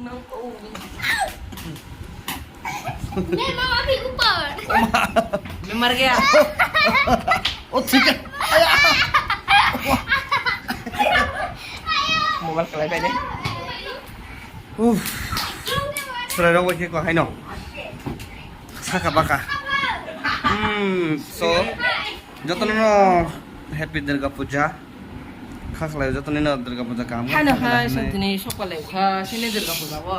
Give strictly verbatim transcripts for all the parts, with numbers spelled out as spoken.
मैं मामा के ऊपर। मैं मर गया। ओ ठीक है। Mobile kalai bai de. Uff. Chwrairok bai khe ko haino. Saka baka. Hmm, so, jotono no happy Durga Puja. Kha khlai jotono no Durga Puja kaham. Hano ha, santini sokole kha, sini Durga Puja bo.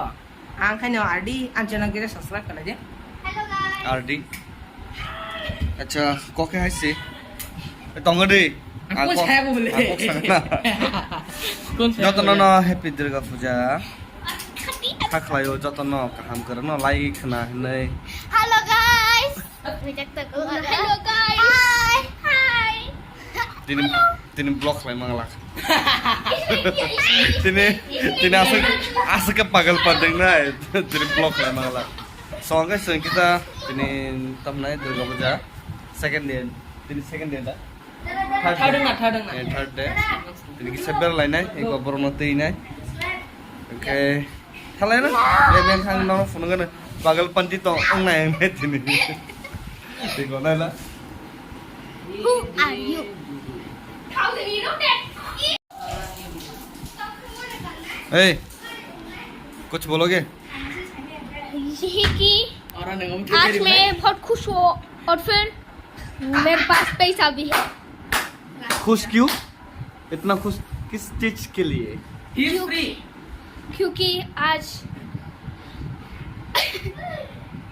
Ang khaino R D, ang channel khe subscribe khlai de. Hello guys. R D. Acha, kok hai se. Tongo de. Ang kok saya ko bole. Jotono no happy Durga Puja. Kha khlaio jotono kaham kwrwngno lai khna hinwi. Hello guys. Hello guys. Hi. Hi. Tini, tini block khlai manglak. Tini, tini aswk, aswk khe pagal pandeng nai. Tini block khlai manglak. So, guys, so kita tini tamnai Durga Puja. Second day. Tini second day da? Third day. Third na, third na. Eh, third day. Tini kisa berlainai, eko borokno twinai. Okay. Thalai na? Eh, ben thang no phunukgano. Pagal panti tong, ang nai ang nai tini. Tiko nai la. Who are you? Hey, kuch bologe? यही कि आज मैं बहुत खुश हूँ और फिर मेरे पास पैसा भी है। खुश क्यों? इतना खुश किस चीज के लिए? He is क्यों-, free। क्योंकि आज,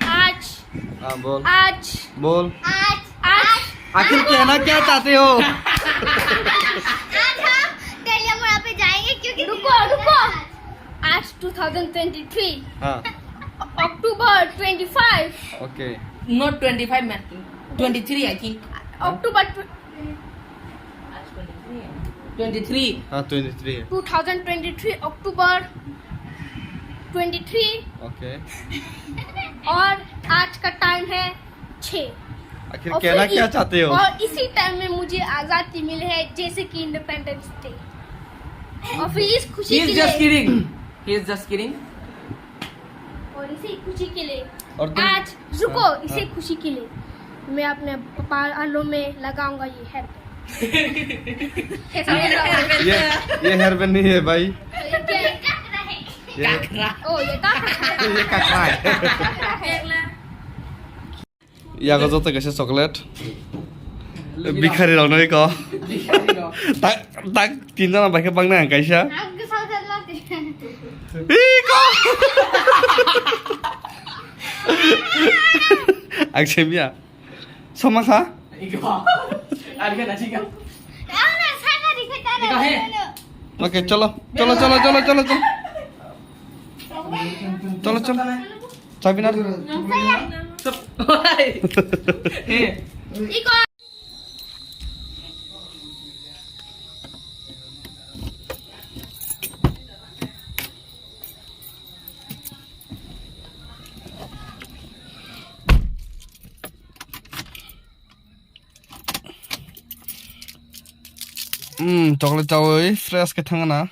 आज, हाँ, बोल। आज, बोल। आज, आज, आखिर कहना क्या चाहते हो? आज हम टेलियामुड़ा पे जाएंगे क्योंकि रुको, रुको। आज टू थाउजेंड ट्वेंटी थ्री। हाँ। October twenty five। Okay। Not twenty five, man। Twenty three, I think। October tw-, Twenty three। हाँ, twenty three है। Two thousand twenty three October twenty three। Okay। और आज का टाइम है छः। आखिर और कहना फिर क्या इ-, चाहते हो? और इसी टाइम में मुझे आज़ादी मिली है, जैसे कि इंडिपेंडेंस डे। और फिर इस खुशी He is के just लिए kidding। He is just kidding। और इसी खुशी के लिए और तुम आज, रुको, हाँ, इसी हाँ। खुशी के लिए मैं अपने बालों में लगाऊंगा ये हेयर। कैसा लग रहा है? ये, ये हेयर बैंड नहीं है भाई। ये क्या है? ये, ओ, ये काकरा है। ये काकरा है। Yago joto kaisa chocolate. Bikhari rok no iko. Bikhari rok. Tak, tak, tin jona bai khe bang nai ang kaisa. Ang khe sal sal lati. Iko. Ang semya. Soma kha? Iko. Ari khe na chika. Ang na saka di khe tara. Iko he. Okay, cholo. Cholo, cholo, cholo, cholo, cholo. Cholo, cholo. Chabi na. Chop. Oi. Eh. Hmm, chocolate chawi fresh khe thangna.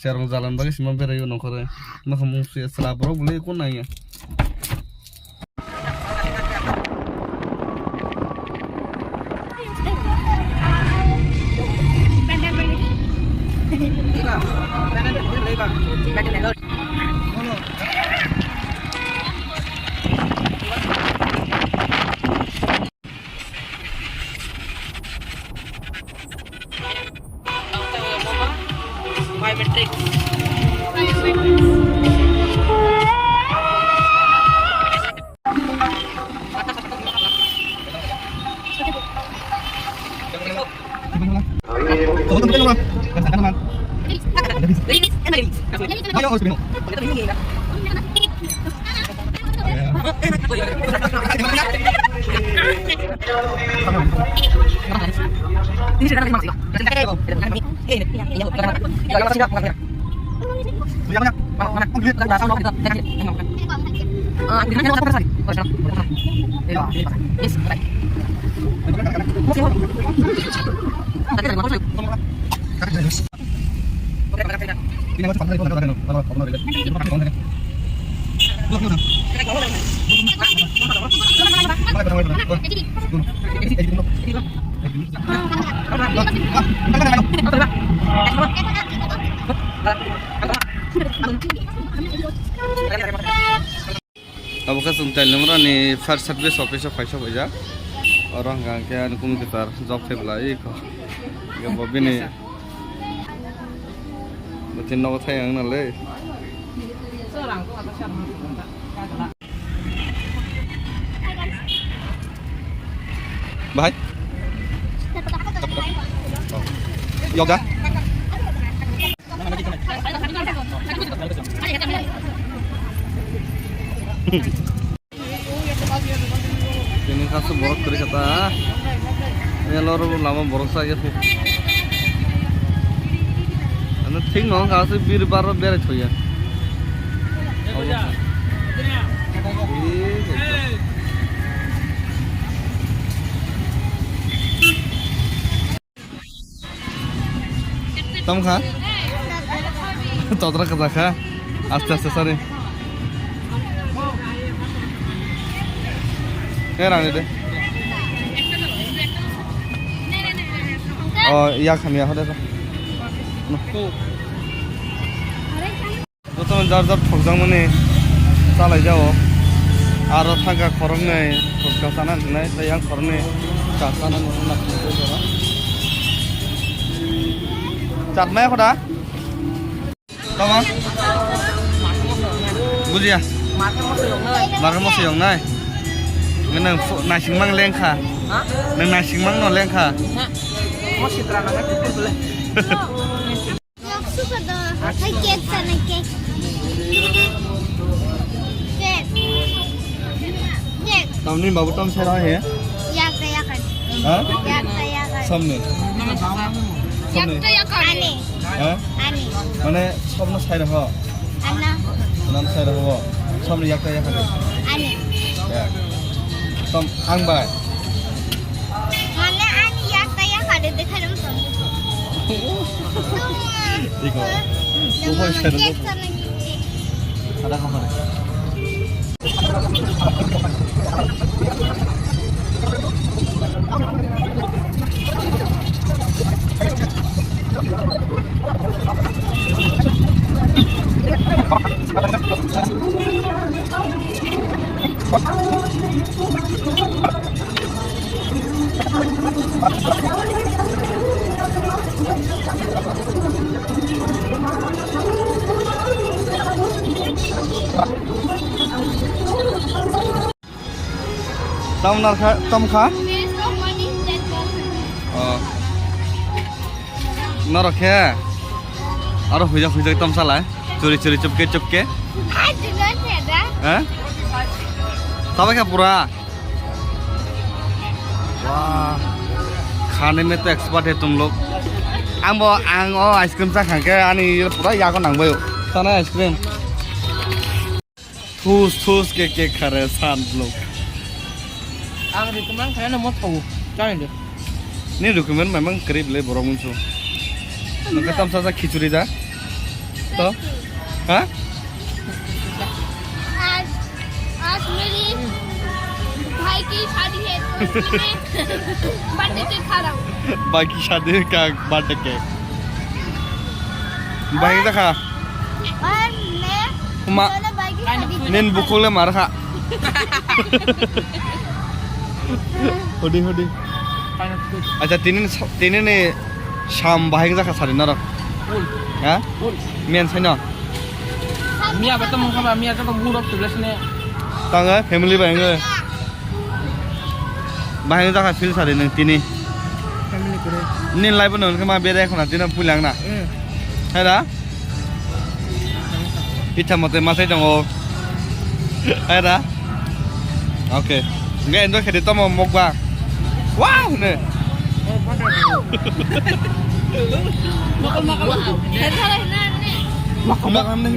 Serong jalan bagwi sima berai o nokore. Makhamung se sla borok bwlwi kun nangya. Biometric. Abo khe chwng Teliamura ni fire service office o kaisa paijak. Oro hwnkha hwnkhe ani kunu kwchar job khe bwlai kho. Hwnkhe bo bini bwtwi nogo thai ang nalai. Bahai. Yoga. Tini kasu borok kwrwi kha ta. Elo ro lama borok sa ya. Ano thik no kasu bir bar berai thoya. Tamo kha? Totra kwchak kha. Aste aste, sorry. He rang de. Oh, ya kham ya hode. Jotono jar jar thokjakmani chalai jao. Aro thangkha khoroknwi phuska chana hinwi, tei yang khoroknwi cha chana hinwi nakhwlai jao. Chatmaya khoda? Tama? Bujiya? Markhe moso yoknai? Nang naisingmang lengkha? Ha? Nang naisingmang no lengkha? Ha? Mosi tra nang. Yok, super da. Hai, cake sana, cake. Cake. Cake. Tamni babu tam sera he? Yak da yakan. Ha? Yak da yakan. Samne. Yak da yakan. Ani. Ha? Ani. Mane, sobno sai raho? Anna. Nam sai raho? Sobno yak da yakan. Ani. Ya. Tam, ang bai. Mane ani yak ta yak ade dekha dong tong. Iko. Ubo sero. Ada kamar. Tam narkha, tam kha? Oh. Norok khe aro huijak huijak tom salai. Churi churi chupke chupke. Ai, tu nang khe da? Ha? Sabai kha pura. Wah. Khane mein to expert hai tum log. Ang bo, ang o ice cream cha khang khe ani pura yago nang baio. Chana ice cream. Thus thus ke ke khare san log. Ang ri tumang khana mo thaw. Chani de. Ni document memang krip le borok mungsu. Nang khe tam sa khichuri da. To? Ha? आज, आज मेरी भाई की शादी है, तो इसलिए मैं बर्थडे केक खा रहा हूँ। भाई की शादी का बर्थडे केक। भाई का खा। और मैं Ma- दोनों भाई की शादी Nin bukule mar kha. Hudi hudi. Acha tini tini ni sam bahai jakha sari norok. Full. Ha? Full. Miyan saino. Miya beto mungkha ba miya joto murok tibla sini. Tanga family bai ngai. Bahai jakha feel sari nang tini. Family kore. Nin life no kema bere khona tini pulang na. Hmm. Hai da? Itha mote masai tongo. Hai da? Okay. Nge enjoy khede tomo mokba. Wow ne. Makam makam. Makam makam ne.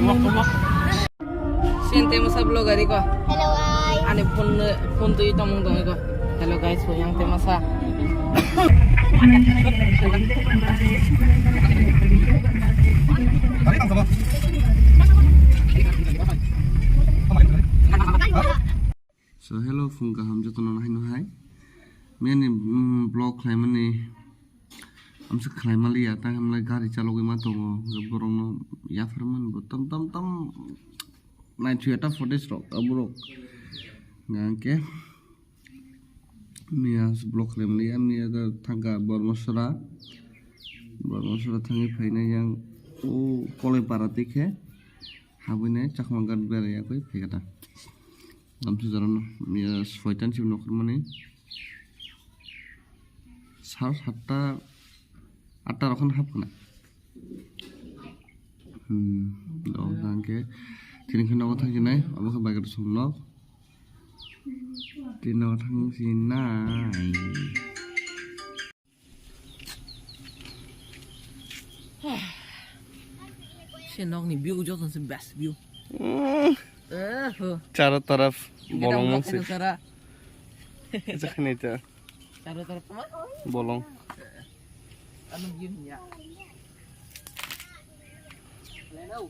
Sente masa vlog ari ko. Hello guys. Ani phone phone twi tongmung tong ko. Hello guys, bo yang te masa. So hello phung kaham jotono haino hai. Miyani, mm, vlog khlaimani amsa khlai maliya, tang hamlai gari chalogwi ma tongo, borokno yapharmani bo tam tam tam naithuya ta footage rok aborok. Hingke miya vlog khlai maliya, miya da thangka Bormosora, Bormosora thangwi phaina yang o Koloi para tikhe habwini Chakma ghat berai yakwi phaikha ta. Lamsu jarano miya soitan si nokhormani. Sar satta atta rokhan hap khna. Hmm, dong tangke. Tini khana nogo thang jinai, obo khe bike song nok. Tini nogo thang jinai. Se nokni view joto se best view. Mm. Eh, ho. Charo taraf bolong mung se. Chara. Jakhani ta. Charo taraf ma? Bolong. Ano view ya. Leno.